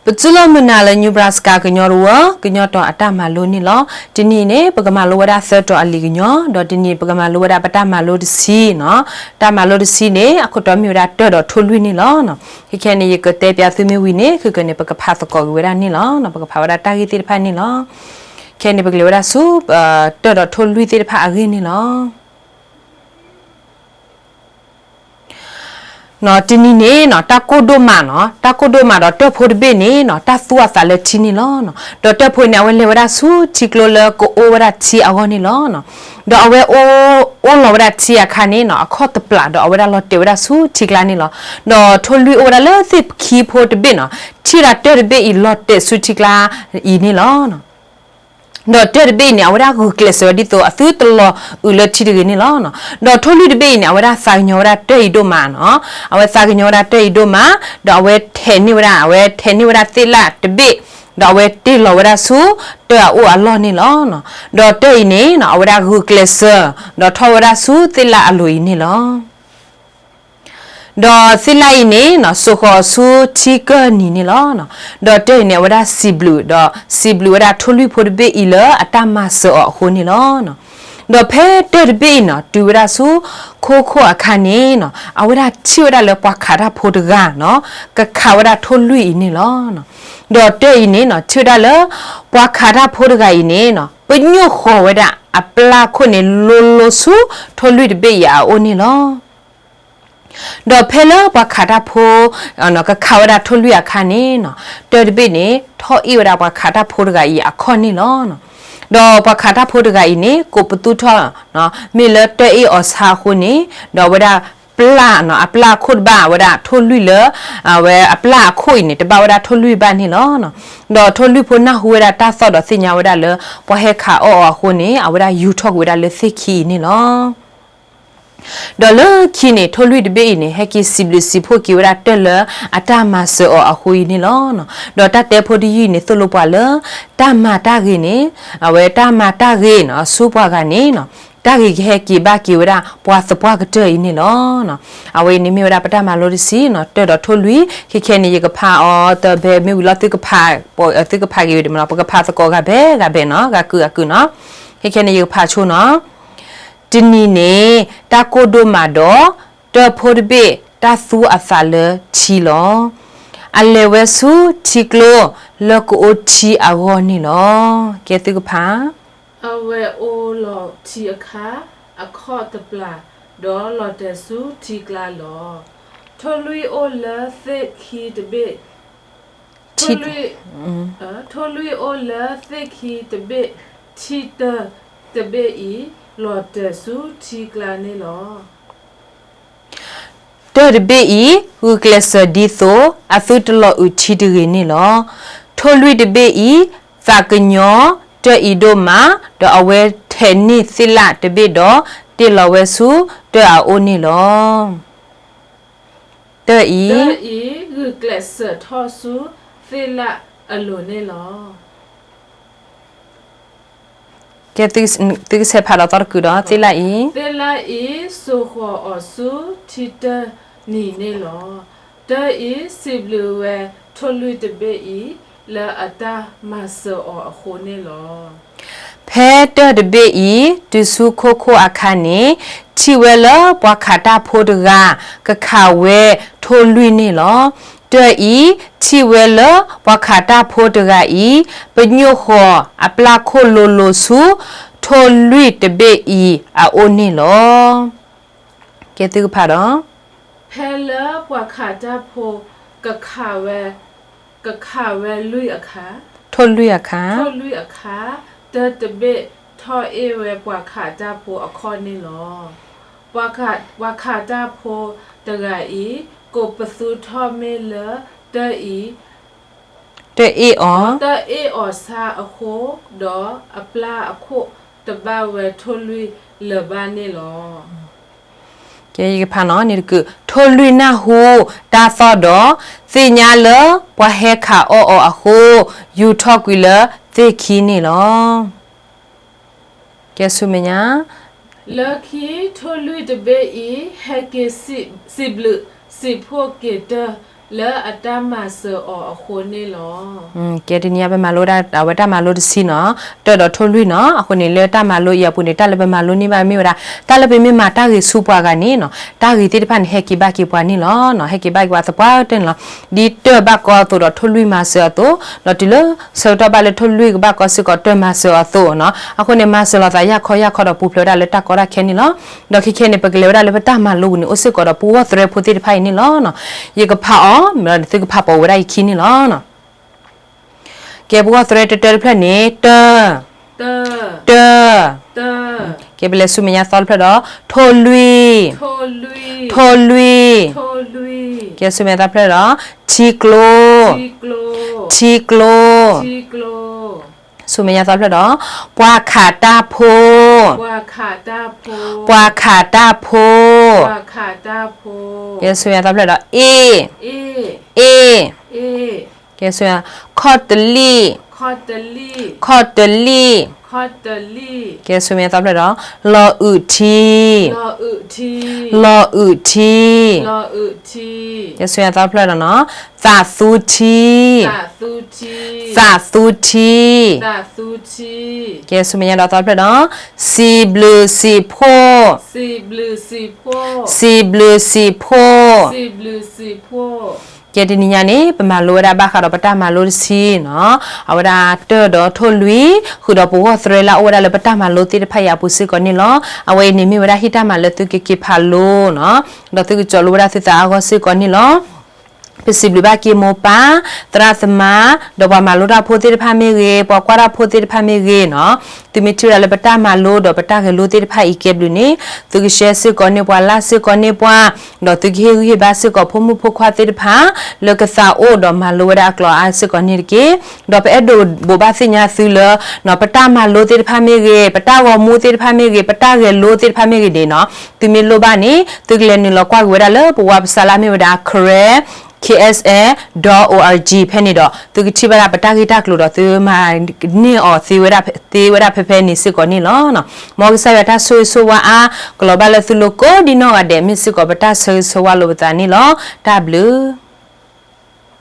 ပတူၢ်လိာ်မုာ်နၤလၢ Nebraska ကညီတဝၢ ကညီတီၤအတၢ်မၤလိန့ၣ်လီၤ. တနံၤအံၤန့ၣ် ပကမၤလိဝဲဒၣ်သၢတီၤအလံာ်ကညီ, ဒီးတနံၤပကမၤလိဝဲဒၣ်ပတၢ်မၤလိတဆံနီၤ. တၢ်မၤလိတဆံန့ၣ် အခိၣ်တီမ့ၢ်ဝဲဒၣ်တၢၢ်ဒီးထိၣ်လွံၢ်န့ၣ်လီၤ. ခဲခဲန့ၣ် ယကတဲပၠးသုမ့ၢ်ဝံၤန့ၣ် ခဲကန့ၣ် ပကဖးသကိးက့ၤဝဲဒၣ်န့ၣ်လီၤ. ပကဖးဝဲဒၣ်တၢ်ဂ့ၢ်သ့ၣ်တဖၣ်န့ၣ်လီၤ. ခဲန့ၣ် ပကလဲၤဝဲဒၣ်ဆူ တၢၢ်ဒီးထိၣ်လွံၢ်သ့ၣ်တဖၣ်အဂ့ၢ်န့ၣ်လီၤ. တနံၤန့ၣ်နီၤ တၢ်ကိၢ်ဒိၣ်မးနီၤ, တၢ်ကိၢ်ဒိၣ်မးဒီးတၢၢ်ဖိတဘ့ၣ်န့ၣ်နီၤ တၢ်သူအသးလၢထံန့ၣ်လီၤ. ဒီးတၢၢ်ဖိန့ၣ် အဝဲလဲၤဝဲဒၣ်ဆူထံကျိလၢကအိၣ်ဝဲဒၣ်ထံအဂီၢ်န့ၣ်လီၤ. ဒီးအဝဲအိၣ်လီၤဝဲဒၣ်ထံအခါန့ၣ်နီၤ အခီၣ်တပျးဒီးအဝဲဒၣ်လီၤတဲာ်ဝဲဒၣ်ဆူထံကျါန့ၣ်လီၤ. ဒီးထိၣ်လွံၢ်အိၣ်ဝဲဒၣ်လၢသ့ၣ်ခံဖိတဘ့ၣ်နီၤ ထံၣ်ဝဲဒၣ်တၢၢ်တဘ့ၣ်အံၤလီၤတဲာ်ဆူထံကျါအံၤန့ၣ်လီၤ. ဒီးတၢၢ်တဘ့ၣ်အံၤန့ၣ် အဝဲဒၣ်ဂုာ်ကျဲးစၢးဝဲဒ်သိး အသုတလီၤအုးလၢထံတဂ့ၤန့ၣ်လီၤ. ဒီးထိၣ်လွံၢ်တဘ့ၣ်အံၤန့ၣ် အဝဲဒၣ်သးကညီၤဝဲဒၣ်တၢၢ်အံၤဒိၣ်မးနီၤ. အဝဲသးကညီၤဝဲဒၣ်တၢၢ်အံၤဒိၣ်မး, ဒီးအဝဲထဲးန့ၢ်ဝဲဒၣ်, အဝဲထဲးန့ၢ်ဝဲဒၣ်သ့ၣ်လၣ်တဘ့ၣ်, ဒီးအဝဲတ့ၢ်လီၤဝဲဒၣ်ဆူတၢၢ်အအိၣ်အလီၢ်န့ၣ်လီၤ. ဒီးတၢၢ်အံၤန့ၣ် အဝဲဒၣ်ဂုာ်ကျဲးစၢး ဒီးထီၣ်ဝဲဒၣ်ဆူသ့ၣ်လၣ်အလိၤအံၤန့ၣ်လီၤ. ဒီးသ့ၣ်လၣ်အံၤန့ၣ် စိာ်ဃီၤအီၤဆူထံကၢၢ်နံၤန့ၣ်လီၤ. ဒီးတၢၢ်အံၤန့ၣ် အဝဲဒၣ်စံးဘျုး, ဒီးစံးဘျုးဝဲဒၣ်ထိၣ်လွံၢ်ဖိတဘ့ၣ်အံၤလၢအတၢ်မၤစၢၤအီၤအဃိန့ၣ်လီၤ. ဒီးဖဲတၢၢ်တဘ့ၣ်အံၤနီၤ တုၤဝဲဒၣ်ဆူခိခိၣ်အခါန့ၣ်နီၤ အဝဲဒၣ်ထံၣ်ဝဲဒၣ်လၢပှၤခးတၢ်ဖိတဂၤနီၤ ကခးဝဲဒၣ်ထိၣ်လွံၢ်အံၤန့ၣ်လီၤ. ဒီးတၢၢ်အံၤန့ၣ်နီၤ ထံၣ်ဝဲဒၣ်လၢ ပှၤခးတၢ်ဖိတဂၤအံၤန့ၣ်နီၤ ပညိၣ်ဃီၤဝဲဒၣ်အပျၢ်ခိၣ်န့ၣ် လိၤလိၤဆူထိၣ်လွံၢ်တဘ့ၣ်အံၤအအိၣ်န့ၣ်လီၤ. ဒီးဖဲလၢပှၤခးတၢ်ဖိ ကခးဝဲဒၣ်ထိၣ်လွံၢ်အခါန့ၣ်နီၤ တၢၢ်တဘ့ၣ်န့ၣ် ထီၣ်အ့ၣ်ဝဲဒၣ်ပှၤခးတၢ်ဖိတဂၤအံၤအခီၣ်န့ၣ်လီၤ. ဒီးပှၤခးတၢ်ဖိတဂၤအံၤန့ၣ် ကိးပသူထီၣ် မ့ၢ်လၢတၢၢ်အ့ၣ်အီၤဆါအဃိန့ၣ် ဒီးအဝဲဒၣ်ပျၢ် အပျၢ်အခိၣ်တဘၣ်ဝဲဒၣ်ထိၣ်လွံၢ်လၢ အဝဲအပျၢ်အခိၣ်အံၤန့ၣ် တဘၣ်ဝဲဒၣ်ထိၣ်လွံၢ်ဘၣ်န့ၣ်လီၤ. ဒီးထိၣ်လွံၢ်ဖိနၢ်ဟူဝဲဒၣ်တၢ်သီၣ်ဒီးသ့ၣ်ညါဝဲဒၣ်လၢ ပှၤဟဲခးအီၣ်အီၤအဃိန့ၣ် အဝဲဒၣ်ယူၤထီၣ်ကွံာ်ဝဲဒၣ်လၢသ့ၣ်ခံအံၤန့ၣ်လီၤ. ဒီးလၢခံန့ၣ် ထိၣ်လွံၢ်တဘ့ၣ်အံၤန့ၣ် ဟဲက့ၤစံးဘျုးစံးဖှိၣ်က့ၤဝဲဒၣ်တၢၢ်လၢအတၢ်မၤစၢၤအီၤအဃိအံၤန့ၣ်လီၤ. ဒီးတၢ်တဲဖိတယုၢ်အံၤန့ၣ် သိၣ်လိပှၤလၢ တၢ်မၤတၢ်ဂ့ၤန့ၣ် အဝဲတၢ်မၤတၢ်ဂ့ၤနီၤ ဆူပှၤဂၤန့ၣ်နီၤ တၢ်ဂ့ၤကဟဲက့ၤဘၣ်က့ၤဝဲဒၣ် ပှၤသပှၢ်ကတၢၢ်အံၤန့ၣ်လီၤ. အဝဲအံၤန့ၣ်မ့ၢ်ဝဲဒၣ်ပတၢ်မၤလိတဆံနီၤ တၢၢ်ဒီးထိၣ်လွံၢ် ခဲခဲန့ၣ် ယကဖးအီၤတဘဲမ့ၢ်ဝံၤလီၤ သုကဖးက့ၤဝံၤတမ့ၢ်နီၤ ပကဖးသကိးဂၤဘဲဂၤဘဲနီၤ ဂၤကုာ်ဂၤကုာ်နီၤ ခဲခဲန့ၣ် ယကဖးဆိနီၤ တနံၤန့ၣ် တၢ်ကိၢ်ဒိၣ်မးဒီး တၢၢ်ဖိတဘ့ၣ် တၢ်သူအသးလၢထံလီၤ. အလဲၤဝဲဆူထံကျိ လၢကအိၣ်ထံအဂီၢ်န့ၣ်လီၤ. ကဲသုကဖး အဝဲအိၣ်လီၤထံအခါ အခီၣ်တပျၢ် ဒီးလီၤတဲာ်ဆူထံကျါလီၤ. ထိၣ်လွံၢ်အိၣ်လၢသ့ၣ်ခံတဘ့ၣ် ထိၣ်လွံၢ် ထိၣ်လွံၢ်အိၣ်လၢသ့ၣ်ခံတဘ့ၣ် ထံတၢၢ်တဘ့ၣ်အံၤ လီၤတဲာ်ဆူထံကျါန့ၣ်လီၤ. တၢၢ်တဘ့ၣ်အံၤ ဂုာ်ကျဲးစၢးဒ်သိး အသုတလီၤအုးထံတဂ့ၤန့ၣ်လီၤ. ထိၣ်လွံၢ်တဘ့ၣ်အံၤ သးကညီၤတၢၢ်အံၤဒိၣ်မး ဒီးအဝဲထဲးန့ၢ်သ့ၣ်လၣ်တဘ့ၣ်ဒီး တ့ၢ်လီၤဝဲဆူတၢၢ်အအိၣ်န့ၣ်လီၤ. တၢၢ်အံၤ တၢၢ်အံၤဂုာ်ကျဲးစၢးထီၣ်ဆူသ့ၣ်လၣ်အလိၤန့ၣ်လီၤ. ကဲ သုကဆဲးဖးဒီးသီတကုာ်ဒီး သ့ၣ်လၣ်အံၤ သ့ၣ်လၣ်အံၤ စိာ်ဃီၤအီၤဆူထံတၢၢ်နံၤန့ၣ်လီၤ. တၢၢ်အံၤစံးဘျုးဝဲထိၣ်လွံၢ်တဘ့ၣ်အံၤ လၢအတၢ်မၤစၢၤအီၤအဃိန့ၣ်လီၤ. ဖဲတၢၢ်တဘ့ၣ်အံၤ တုၤဆူခိခိၣ်အခါန့ၣ် ထံၣ်ဝဲလၢပှၤခးတၢ်ဖိတဂၤ ကခးဝဲထိၣ်လွံၢ်န့ၣ်လီၤ. တၢၢ်အံၤ ထံၣ်ဝဲလၢပှၤခးတၢ်ဖိတဂၤအံၤ ပညိၣ်ဃီၤအပျၢ်ခိၣ်လိၤလိၤဆူ ထိၣ်လွံၢ်တဘ့ၣ်အံၤအအိၣ်န့ၣ်လီၤ. ကဲသုကဖးဒီး ဖဲလၢပှၤခးတၢ်ဖိ ကခးဝဲ ကခးဝဲလွံၢ်အခါ ထိၣ်လွံၢ်အခါ ထိၣ်လွံၢ်အခါ တၢၢ်တဘ့ၣ်ထီၣ်အ့ၣ်ဝဲပှၤခးတၢ်ဖိအခီၣ်န့ၣ်လီၤ. ပှၤခးတၢ်ဖိတဂၤအံၤ ကိးပသူထီၣ်မ့ၢ်လၢတၢၢ်အံၤ တၢၢ်အ့ၣ်အီၤ တၢၢ်အ့ၣ်အီၤဆါအဃိ ဒီးအပျၢ်အခိၣ်တဘၣ်ဝဲထိၣ်လွံၢ်လၢၤဘၣ်န့ၣ်လီၤ. ကဲယကဖးနီၤန့ၣ်တကုာ် ထိၣ်လွံၢ်နၢ်ဟူတၢ်သီၣ်ဒီး သ့ၣ်ညါလၢပှၤဟဲခးအီၣ်အီၤအဃိ ယူၤထီၣ်ကွံာ်လၢသ့ၣ်ခံန့ၣ်လီၤ. ကဲဆူမဲာ်ညါ လၢခံထိၣ်လွံၢ်တဘ့ၣ်အံၤ ဟဲက့ၤစံးဘျုးစံးဖှိၣ်က့ၤတၢၢ် လၢအတၢ်မၤစၢၤအီၤအဃိန့ၣ်လီၤ. ကဲတနံၤညါပမၤလိဝဲဒၣ်အဝဲတၢ်မၤလိတဆံနီၤ, တၢၢ်ဒီးထိၣ်လွံၢ်နီၤ. အဃိန့ၣ်လၢတၢ်မၤလိအံၤအပူၤန့ၣ် တၢ်လၢပမၤလိန့ၢ်ဘၣ်မ့ၢ်ဝဲဒၣ် တၢ်လၢပမ့ၢ်မၤတၢ်ဂ့ၤဆူပှၤဂၤန့ၣ်နီၤ, တၢ်ဂ့ၤသ့ၣ်တဖၣ်န့ၣ် ဟဲက့ၤဘၣ်က့ၤပှၤန့ၣ်လီၤ. ဟဲက့ၤဘၣ်က့ၤပှၤသပှၢ်တၢၢ်န့ၣ်လီၤ. ဒ်တၢၢ်ဘၣ်ကီအသိးဒီးထိၣ်လွံၢ်မၤစၢၤအသိး, ဒီးတုၤလၢဆၢကတီၢ်ဘၣ်လၢထိၣ်လွံၢ်ကဘၣ်ကီစ့ၢ်ကီးတၢၢ်မၤစၢၤအီၤအသိးနီၤ. အဃိန့ၣ် မၤစၢၤလိာ်သးယၢ်ခီယၢ်ခီဒီးပူၤဖျဲးဝဲဒၣ်လၢတၢ်ကီတၢ်ခဲန့ၣ်လီၤ. ဒီးခဲခဲန့ၣ် ပကလဲၤဝဲဒၣ်လၢပတၢ်မၤလိပူၤန့ၣ် အိၣ်စ့ၢ်ကီးဒီးပူၤဂီၢ်သရဲဖိသ့ၣ်တဖၣ်အံၤန့ၣ်လီၤ. ယကဖးအီၤ မ့ၢ်ဒီးသုကဖးပိာ်ဝဲဒၣ်ယခံန့ၣ်လီၤ. ကဲပူၤဂီၢ်သရဲတတၢတဖျၢၣ်န့ၣ် တၢၢ်, တၢၢ်, ကဲပလဲၤဆူမဲာ်ညါသီတဖျၢၣ်ဒီး ထိၣ်လွံၢ်, ထိၣ်လွံၢ်, ကဲဆူမဲာ်ညါသီတဖျၢၣ်ဒီး ထံကျိ, ထံကျိ, ဆူမဲာ်ညါသီတဖျၢၣ်ဒီး ပှၤခးတၢ်ဖိ, ပှၤခးတၢ်ဖိ, ကဲဆူမဲာ်ညါသီတဖျၢၣ်ဒီး အ့ၣ်, အ့ၣ်, ကဲဆူမဲာ်ညါ ခီၣ်တလံၣ်, ခီၣ်တလံၣ်, ကဲဆူမဲာ်ညါသီတဖျၢၣ်ဒီး လီၤအုၣ်ထံ, လီၤအုၣ်ထံ, ကဲဆူမဲာ်ညါသီတဖျၢၣ်ဒီးနီၤ သးသူထံ, သးသူထံ, ကဲဆူမဲာ်ညါဒီးသီတဖျၢၣ်ဒီး စံးဘျုးစံးဖှိၣ်, စံးဘျုးစံးဖှိၣ်, ကဲတနံၤညါန့ၣ် ပမၤလိဝဲဒၣ်ဘၣ်ဃးဒီးပတၢ်မၤလိတဆံနီၤ, အဝဲဒၣ်တၢၢ်ဒီးထိၣ်လွံၢ် ဃုာ်ဒီးပူၤဂီၢ်သရဲလၢအအိၣ်ဝဲဒၣ်လၢပတၢ်မၤလိသ့ၣ်တဖၣ်အံၤအပူၤစ့ၢ်ကီးန့ၣ်လီၤ. အဝဲအံၤန့ၣ်မ့ၢ်ဝဲဒၣ်ဟ့ၣ်တၢ်မၤလၢသုကက့ၤဖးလိနီၤ, ဒီးသုကကၠီလိဝဲဒၣ်သုသးအါဂီၢ်စ့ၢ်ကီးန့ၣ်လီၤ. ပစံးဘျုးဘၣ်က့ၤမိၢ်ပၢ်, သရၣ်သမါ, ဒီးပှၤမၤလိတၢ်ဖိသ့ၣ်တဖၣ်မ့ၢ်ဂ့ၤ, ပှၤကွၢ်တၢ်ဖိသ့ၣ်တဖၣ်မ့ၢ်ဂ့ၤနီၤ, သုမ့ၢ်ထံၣ်ဝဲဒၣ်လၢပတၢ်မၤလိဒီးပတၢ်ဂဲၤလိသ့ၣ်တဖၣ်အံၤကဲဘျုးန့ၣ် သုကshareစ့ၢ်ကီးန့ၢ်ပှၤ likeစ့ၢ်ကီးန့ၢ်ပှၤ, ဒီးသုကဟ့ၣ်ဂံၢ်ဟ့ၣ်ဘါစ့ၢ်ကီးဖိမုၣ်ဖိခွါသ့ၣ်တဖၣ် လၢကသးအိၣ်ဒီးမၤလိဝဲဒၣ်အကျိာ်အါစ့ၢ်ကီးန့ၣ်တက့ၢ်. ဒီးပအဲၣ်ဒိးဘိးဘၣ်သ့ၣ်ညါသုလၢ ပတၢ်မၤလိသ့ၣ်တဖၣ်မ့ၢ်ဂ့ၤ, ပတၢ်ဂီၤမူသ့ၣ်တဖၣ်မ့ၢ်ဂ့ၤ, ပတၢ်ဂဲၤလိသ့ၣ်တဖၣ်မ့ၢ်ဂ့ၤန့ၣ်နီၤ, သုမ့ၢ်လိၣ်ဘၣ်န့ၣ် သုကလဲၤနုာ်လီၤကွၢ်က့ၤဝဲဒၣ်လၢပဝါပစါလၢအမ့ၢ်ဝဲဒၣ် Karen K S L dot O R G ဖဲန့ၣ်ဒီး သုကထံၣ်ဘၣ်ဒၣ်ပတၢ်ဂ့ၢ်တၢ်ကျိၤဒီးသုမၤန့ၢ်အီၤသ့ဝဲဒၣ်ဖဲဖဲန့ၣ်စ့ၢ်ကီးန့ၣ်လီၤ. မ်ကစၢ်ယွၤတၢ်ဆိၣ်ဂ့ၤဆိၣ်ဝါအါ ကလီၤဘၣ်လၢသုလိၤကိးဒံနီၢ်ဂၤဒဲး မ့ၢ်စ့ၢ်ကီးပတၢ်ဆၢဂ့ၤဆၢဝါလိာ်ပသးန့ၣ်လီၤ. တၢ်ဘျုး